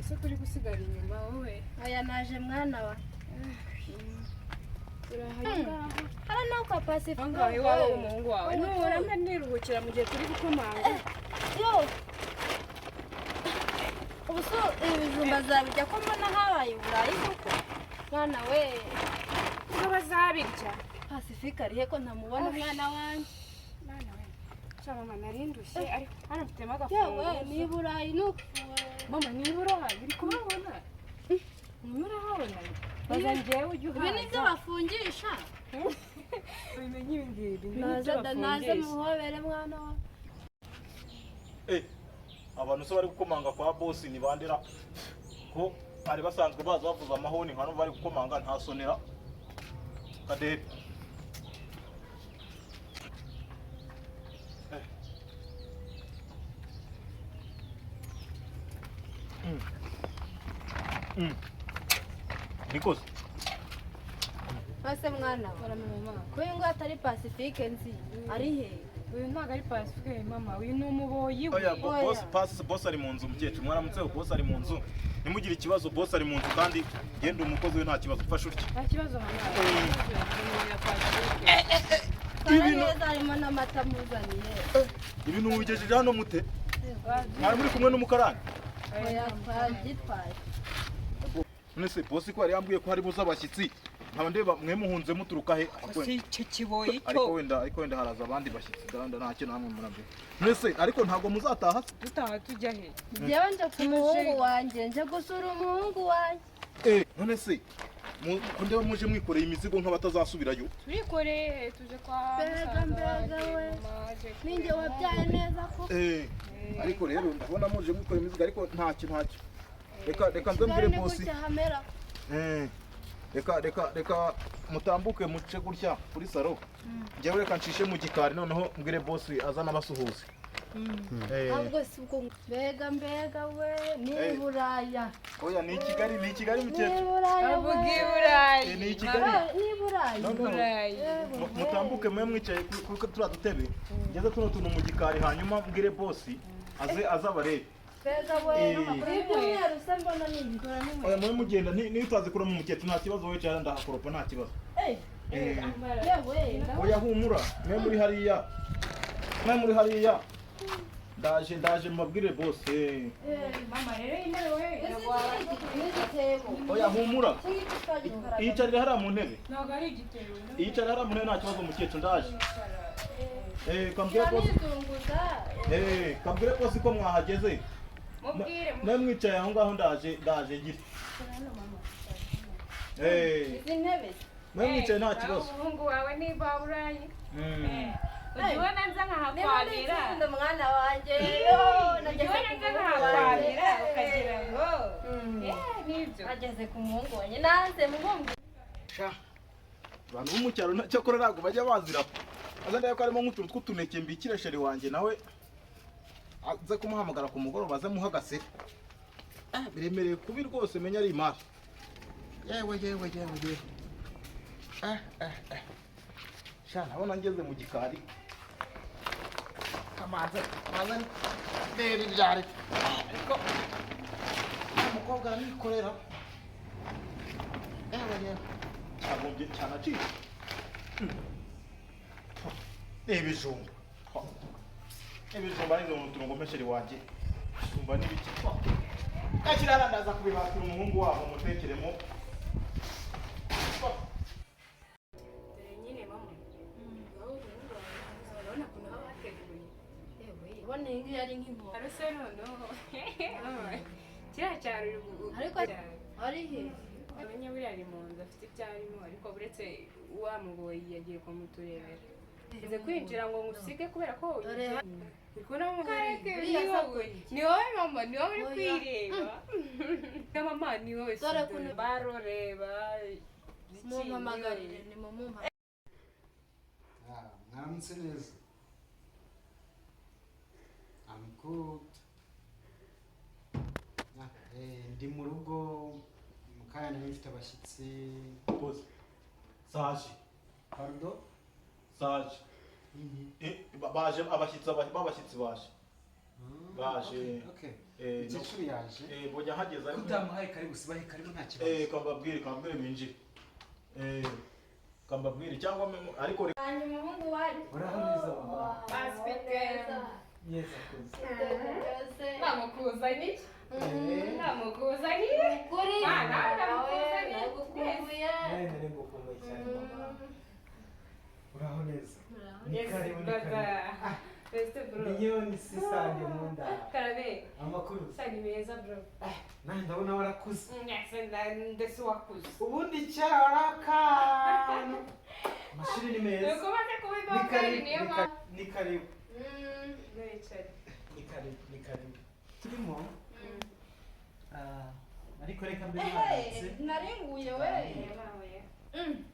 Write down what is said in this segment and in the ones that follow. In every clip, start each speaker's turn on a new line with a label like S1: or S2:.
S1: Se turi gusigara inyuma wowe?
S2: Aya naje mwana wa.
S1: Urahaye ngaho.
S2: Hano naho kwa Pacifique.
S1: Aho ngaho iwawe w'umuhungu wawe nubona niruhukira mu gihe turi gukomanga.
S2: Yo. Ubu se ibijumba zabirya ko mbona habaye uburayi koko? Mwana we.
S1: Ubwo bazabirya.
S2: Pacifique arihe ko ntamubona mwana wanjye?
S1: Mwana we. Sha mama, nari ndushye, ariko hano mfitemo
S2: Yewe,
S1: agafunguzo.
S2: ni iburayi nuko.
S1: Mama, ni iburayi uri kuhabona? Urimo urahabona? Baza njyewe ujya
S2: Ibi ni byo
S1: uhaza.
S2: bafungisha.
S1: Bimenye ibi ngibi ni
S2: Naze
S1: ibyo
S2: da, naze
S1: bafungisha.
S2: muhobere mwana wa.
S3: Abantu se bari gukomanga kwa bosi ni bandera ko bari basanzwe baza bavuza amahoni, nka bari gukomanga ntasonera kaderi. Nikoze.
S2: Ese mwana wa. Ko uyu nguyu atari Pacifique nzi. Ari he?
S1: Uyu ntabwo ari Pacifique mama, uyu ni umuboyi we.
S3: Oya, boss, pass, boss ari mu nzu. Mukecuru, mwaramutseho. Boss ari mu nzu, ntimugire ikibazo, boss ari mu nzu kandi genda umukozi we, nta kibazo, mfashe utya.
S1: Nta kibazo mama. Nta kibazo.
S2: Twara neza, harimo n'amata muzaniye.
S3: Ibintu mubigejeje hano mute? Mwari muri kumwe n'umukarani?
S2: Oya, twabyitwaye.
S3: None se boss ko yari yambwiye ko hari buze abashyitsi, nkaba ndeba mwe muhunze muturuka he? Ariko
S1: Si icyo kiboyi
S3: ariko
S1: cyo.
S3: wenda, ariko wenda haraza abandi bashyitsi danda, ntacyo namwe murabyo. None se ariko ntabwo muzataha se?
S1: Dutaha tujya he?
S2: Njyewe nje ku muhungu wanjye, nje gusura umuhungu wanjye.
S3: None se ko ndeba muje mwikoreye imizigo nk'abatazasubirayo?
S1: Turikoreye tuje kwa
S2: Mbega,
S1: musaza
S2: mbega
S1: wanjye,
S2: we.
S1: mama aje
S2: Ninjye
S1: kureba.
S2: wabyaye neza ko.
S3: Ariko rero ndabona muje mwikoreye imizigo, ariko ntacyo, ntacyo, reka nze
S2: Kigali
S3: mbwire
S2: ni
S3: bosi.
S2: gutya hamera.
S3: Reka mutambuke muce gutya kuri salo, njyewe reka ncishe mu gikari, noneho mbwire bosi azana abasuhuza.
S2: Ahubwo si ubwo, mbega mbega we, ni Buraya.
S3: Oya, ni i Kigali, ni i Kigali
S2: Ni
S3: mukecuru.
S2: Buraya we.
S1: Avuga i Burayi.
S3: Ni i Kigali.
S2: Ni Burayi.
S3: No, no.
S1: Burayi.
S3: Mutambuke mwe mwicaye kuri turiya dutebe, ngeze tuno tuntu mu gikari, hanyuma mbwire bosi aze azabarebe.
S2: Mbega we, ibyumweru se mbona ni ibikora ni
S3: Oya, mwe mugenda niyo utazikuramo umukecuru, nta kibazo, wowe cyane ndahakoropa, nta kibazo.
S2: Yewe.
S3: Oya, humura, mwe muri hariya, mwe muri hariya, ndaje, ndaje mubabwire bosi.
S1: Mama rero intebe we
S2: N'igitebo.
S3: Oya, humura.
S2: Iki ngiki twagitwaraga.
S3: Yicarire hariya mu ntebe.
S1: Ntabwo ari igitebo.
S3: Yicarire hariya mu ntebe, nta kibazo mukecuru, ndaje. Kambwire bosi.
S2: Turanizunguza.
S3: Kambwire bosi ko mwahageze.
S1: Mubwire.
S3: Mwe mwicaye aho ngaho, ndaje, ndaje ngire.
S2: Izi ntebe.
S3: Mwe mwicaye, nta kibazo.
S1: Umuhungu wawe ni Burayi. Ujya ubona nza
S2: Niba
S1: nkahakwabira.
S2: nitsinda umwana wanjye, yo,
S1: Ujya
S2: nageze
S1: ubona
S2: ku
S1: nza
S2: muhungu wanjye.
S1: nkahakwabira ukagira ngo nibyo.
S2: Nageze ku muhungu wanjye, nanze muhungu.
S3: Sha, abantu bo mu cyaro cyakora ntabwo bajya bazira. Aza ndeba ko harimo nk'utuntu tw'utuneke mbikira chéri wanjye, nawe aze kumuhamagara ku mugoroba aze muha agaseri. Biremereye kubi rwose, menya ari imari. Yewe yewe yewe yewe. Sha, ndabona ngeze mu gikari. Kamanze maze ndeba ibyari, ariko umukobwa aranikorera. Yewe yewe, cyagombye cyanacitse. Ni ibijumba, ibijumba ni utuntu ngo chéri wanjye, ibijumba ni ibiki? Kakirara, ndaza kubihatira umuhungu wabo mutekeremo.
S1: Dore nyine mama. Wowe umuhungu wawe urabona ukuntu haba hateguye.
S2: Yewe, ubona iyi ngiyi ari nk'inkoko.
S1: Aruse noneho. Mama, kiriya cyaro uri
S2: Ariko ari he?
S1: Amenya buriya ari mu nzu afite ibyo arimo, ariko uretse wa muboyi yagiye kumuturebera. Nze kwinjira ngo ngusige kubera ko
S2: Dore
S1: uri kubona
S2: Buriya
S1: ni wowe, ni wowe mama, ni wowe uri
S2: Oya.
S1: kwireba na mama, ni wowe.
S2: Dore ukuntu-
S1: Baroreba.
S2: Mumpamagarire, ni mumumpamagarire.
S4: Ah, mwaramutse neza. I'm good. Ah, ndi mu rugo mu kanya, nari mfite abashyitsi.
S3: Boss, saje.
S4: Pardon?
S3: Saje. Baje abashyitsi, babashyitsi baje. Baje.
S4: Okay. Umukecuru yaje.
S3: Mbonye ahageze ariko
S4: Utamuhaye karibu, sibahe karibu, nta kibazo.
S3: Kambabwire binjire. Kambabwire cyangwa ariko
S2: Hanyuma umuhungu wanyu.
S4: Uraho neza mama.
S1: Pasifike.
S4: Neza kuza.
S1: Namukuzaniye. Namukuzaniye.
S2: Kuri
S1: Mwana, namukuzaniye.
S2: nagukumbuye.
S4: Nawe nari ngukumbuye cyane mama. Uraho neza. Ni
S1: Yes,
S4: karibu, ni karibu.
S1: brother. Best bro.
S4: Minyoni sisange mu nda.
S1: Karabe.
S4: Amakuru.
S1: Sa ni meza bro.
S4: Nawe ndabona warakuze.
S1: Ndetse wakuze.
S4: Ubundi kera wari akantu. Amashuri ni meza.
S1: Nuko umaze kuba
S4: Ni
S1: imboga
S4: karibu,
S1: niyo
S4: ni
S1: mpamvu.
S4: karibu, ni karibu.
S1: Nicaye.
S4: Ni karibu, ni karibu. Turimo. Ariko reka mbe mpagaritse.
S2: Ehe, naringuye we.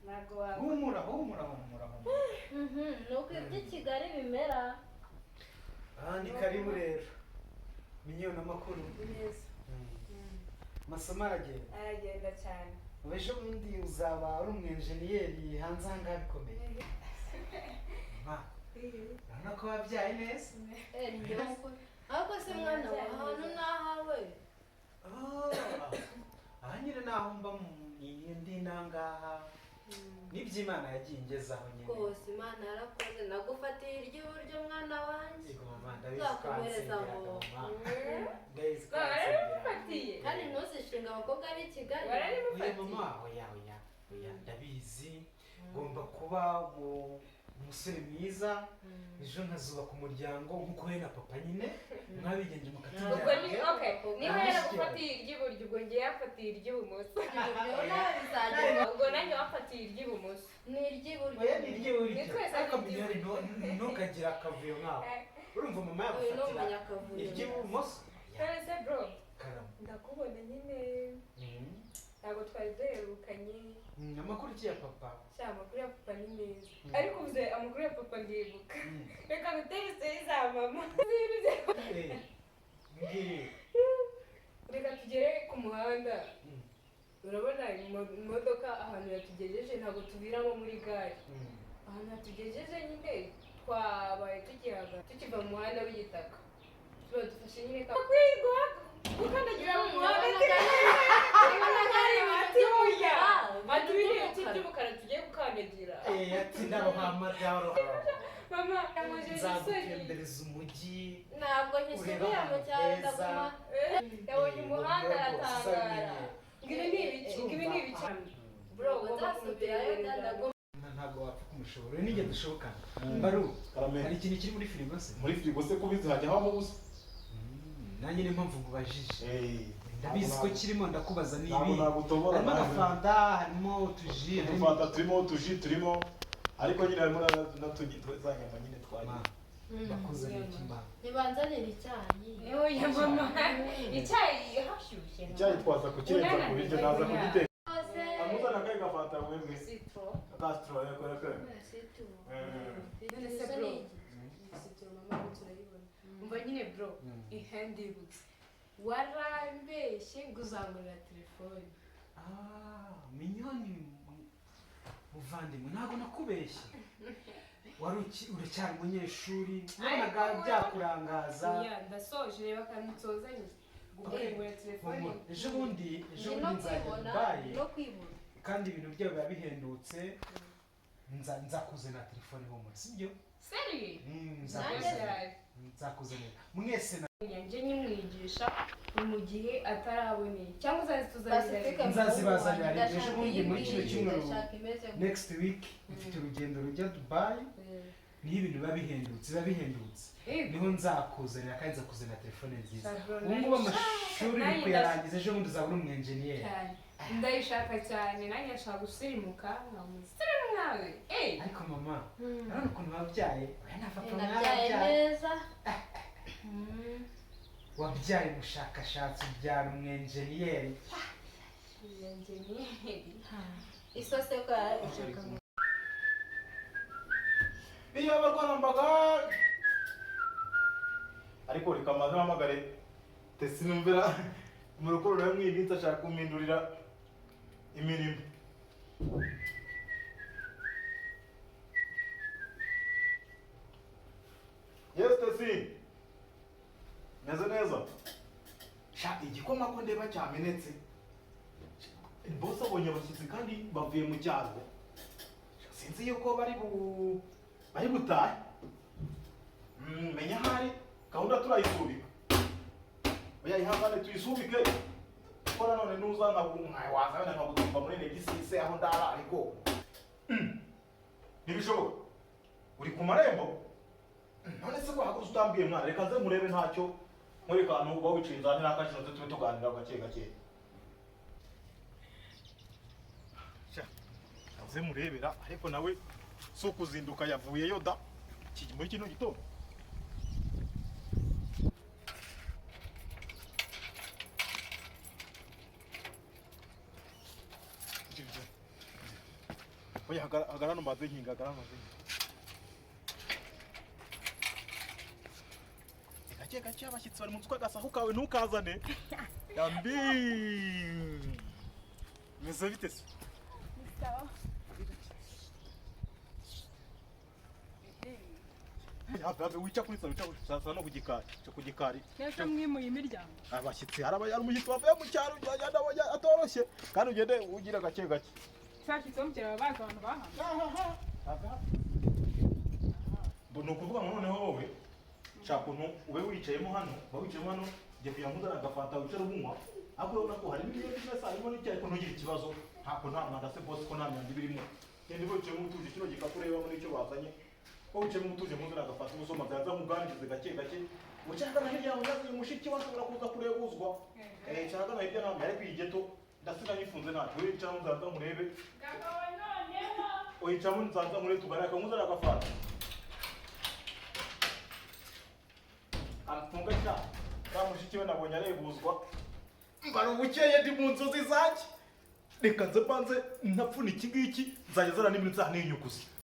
S1: Ntabwo waba.
S4: Humura, humura, humura, humura.
S2: Nuko iby'i Kigali bimera.
S4: Ni karibu rero. Minyoni, amakuru.
S1: Neza.
S4: Amasomo aragenda.
S1: Aragenda cyane.
S4: Ubu ejo bundi uzaba uri umwenjeniyeri hanze aha ngaha bikomeye. Ma, urabona ko wabyaye neza.
S2: Ni njyewe mukuru. Ariko se mwana wa ahantu n'ahawe.
S4: Aha nyine naho mba ndi nangaha. N'iby'Imana yagiye ingezaho nyine.
S2: Rwose Imana yarakoze, nagufatiye iry'iburyo mwana wanjye.
S4: Yego mama, ndabizi ko
S2: Nzakomereza
S4: wansengeraga
S2: aho.
S4: mama. Ndabizi ko wansengeraga.
S1: Bararimufatiye.
S2: Kandi ntuzishinge abakobwa b'i Kigali.
S4: Oya
S1: Bararimufatiye.
S4: mama, oya oya oya, ndabizi. Ngomba kuba umusore mwiza, ejo nkazubaka umuryango nk'uko we na papa nyine mwabigenje
S1: Ubwo ni
S4: mukatubyara.
S1: okay. Niba yaragufatiye iry'iburyo, ubwo ngiye yafatiye iry'ibumoso.
S2: Ibyo nawe bizagenda.
S1: Ubwo nanjye wafatiye iry'ibumoso.
S2: Ni iry'iburyo.
S4: Oya ni iry'iburyo.
S1: Ni twese
S4: Ariko
S1: ari
S4: Minyoni, ntukagire akavuyo nkawe. Urumva mama
S2: Uyu ni
S4: yagufatira
S2: umunyakavuyo.
S4: iry'ibumoso?
S1: None se bro,
S4: Karama.
S1: ndakubona nyine ntabwo twari duherukanye.
S4: Amakuru ki ya papa?
S1: Sha, amakuru ya papa ni meza. Ariko uvuze amakuru ya papa ndibuka. Reka ngutere iseri za mama.
S4: Mbwira.
S1: Reka tugere ku muhanda. Urabona imodoka ahantu yatugejeje ntabwo tuviramo muri gare. Ahantu hatugejeje nyine twabaye tugihaga tukiva mu muhanda w'igitaka. Tuba dufashe nyine ka kwigwa gukandagira mu muhanda. Ati oya, ati ibi ni ibiti by'umukara tugiye gukandagira.
S4: Ati ndarohama, ndarohama.
S1: Mama yankojeje isoni.
S4: Nzagutembereza umujyi.
S2: Ntabwo nkisubira mu cyaro, ndaguma.
S1: Yabonye umuhanda aratangara. Ngo ibi ni ibiki, ngo ibi ni ibiki. Bro, ugomba
S2: Nzasubirayo
S1: kumutembereza.
S2: ndaguma.
S4: Ntabwo wapfa kumushobora, nigeze dushobokana. Baru,
S3: Karame.
S4: hari ikintu kiri muri firigo se?
S3: Muri firigo se kubizi hajya habamo ubusa.
S4: Nanjye niyo mpamvu nkubajije. Ndabizi ko kirimo, ndakubaza
S3: Ntabwo
S4: nibi.
S3: nagutobora.
S4: Harimo agafanta, harimo utuji, harimo
S3: Udufanta turimo, utuji turimo, ariko nyine harimo n'utugi za nyama nyine twagiye.
S4: Ma, bakuzaniye iki mba?
S2: Ntibanzanire icyayi.
S1: Oya mama, icyayi hashyushye.
S3: Icyayi twaza kukirenza ku biryo, naza kugiteka.
S2: Rwose.
S3: Amuzana akahe gafanta mwebwe?
S1: Citro.
S3: Akasitro, yego yego.
S2: Citro.
S1: None se bro, citro mama turayibona. Umva nyine bro, ihandibutse. Warambeshye ngo uzangurira telefone.
S4: Minyoni muvandimwe, ntabwo nakubeshye. Wari uracyari umunyeshuri, nabonaga byakurangaza.
S1: Oya, ndasoje, reba akantu nsozanye. Gukingura telefone.
S4: Humura. Ejo bundi, ejo
S2: Ni
S4: bundi
S2: no
S4: nzajya
S2: kwibona,
S4: Dubai,
S2: no kwibona.
S4: kandi ibintu byabo biba bihendutse. Nzakuzanira telefone, humura, sibyo?
S1: Seri?
S4: Nzakuzanira. Nzakuzanira mwese na
S1: Njye nyimwigisha ni mu gihe ataraboneye cyangwa uzazi tuzanira.
S2: Pacifique.
S4: Nzazibazanira
S2: muhungu wanjye,
S4: ejo bundi muri kino
S2: ndashaka iyi,
S4: cyumweru.
S2: ndashaka imeze gutya.
S4: Next week mfite urugendo rujya Dubai, niho ibintu biba bihendutse, biba bihendutse. Niho nzakuzanira, kandi nzakuzanira telefone nziza. Ubu ngubu amashuri uri kuyarangiza, ejo bundi uzaba uri umwenjeniyeri.
S1: Cyane ndayishaka cyane, nanjye nshaka gusirimuka nkamusirimu nkawe.
S4: Ariko mama, urabona ukuntu wabyaye? Oya, nta papa
S2: Nabyaye
S4: mwarabyaye.
S2: neza.
S4: Wabyaye umushakashatsi, ubyara umwenjeniyeri.
S2: Isose ko yarabishaka.
S3: Iyo abarwarambaga ariko reka maze mpamagare Tesi, numvira mu rukundo nawe mw'iyi minsi ashaka kumpindurira imirimo. Yes Tesi, meze neza. Sha, igikoma ko ndeba cyamenetse. Bose abonye abashyitsi kandi bavuye mu cyaro. Sinzi yuko bari butahe. Menya ahari gahunda turayisubika. Oya, ihangane tuyisubike, kuko nanone nuza waza wenda nkagutumva muri negisise aho ndara, ariko ntibishoboka. Uri ku marembo. None se ko wahagurutse utambwiye, mwana? Reka nze nkurebe, ntacyo nkwereka ahantu uba wicaye, nzane n'akajino tube tuganira gake gake. Sha, nze murebera, ariko nawe si ukuzinduka yavuyeyo da muri kino gitondo. Oya, hagarara hano mbanze nkinga, hagarara hano mbanze nkinga. Gake gake, abashyitsi bari mu nzu, agasahu kawe ntukazane. Yambi, meze bite se?
S2: Sawa.
S3: Have, have, wica kuri salo, wica kuri salo no ku gikari, wica ku gikari.
S5: Nese mwimuye imiryango?
S3: Abashyitsi, hari umushyitsi wavuye mu cyaro atoroshye, kandi ugende ugira gake gake.
S5: Sashyitsi bo mu cyaro baba bazi abantu bahawe.
S3: Ni ukuvuga ngo noneho wowe shaka ukuntu ube wicayemo hano, uba wicayemo hano, jya kugira ngo uzane agafanta wicare ubunywa, ariko urabona ko harimo ibyo byose, harimo n'icyayi, ariko ntugire ikibazo, ntabwo nta mwanda se bose, ko nta myanda iba irimo. Genda ube wicayemo utuje, kino gikapu urebamo n'icyo bazanye, wowe wicayemo utuje, muzane agafanta ubusoma, byanza muganirize gake gake. Ucagana hirya yawe, yazanye mushiki we ashobora kuza kurebuzwa. Cagana hirya ntabwo ariko iyi geto ndasiga nyifunze, ntacyo. Wowe wicaramo nzaza nkurebe. Uyicamo nzaza nkurebe, tuganire, akanguzana agafanta. Amfunga cya ka mushiki we nabonye arebuzwa. Mbara ubukeye ndi mu nzozi zanjye. Reka nze mbanze ntapfuna iki ngiki, nzajya zana n'ibintu nzaninyuguza.